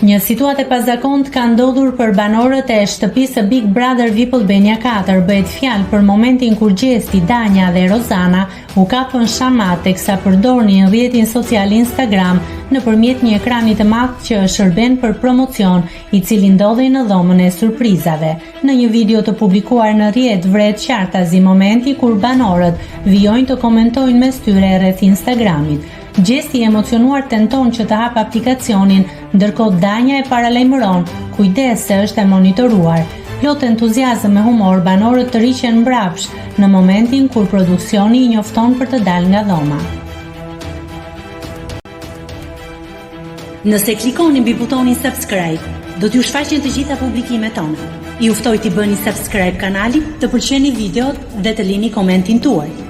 Një situatë e pazakontë ka ndodhur për banorët e shtëpisë së Big Brother VIP Albania 4. Bëhet fjalë për momentin kur Gjesti, Danja dhe Rozana u kapën shamat teksa përdornin rrjetin social Instagram nëpërmjet një ekrani të madh që shërben për promocion, i cili ndodhej në dhomën e surprizave. Në një video të publikuar në rrjet vërehet qartazi momenti kur banorët vijojnë të komentojnë mes tyre rreth Instagramit. Gjesti i emocionuar tenton që të hapë aplikacionin, ndërkohë Danja e paralajmëron, kujdes se është e monitoruar. Plot entuziazëm e humor, banorët tërhiqen mbrapsht në momentin kur produksioni i njofton për të dalë nga dhoma. Nëse klikoni mbi butonin subscribe, do t'ju shfaqen të gjitha publikimet tona. Ju ftoj t'i bëni subscribe kanalit, të pëlqeni videot dhe të lini komentin tuaj.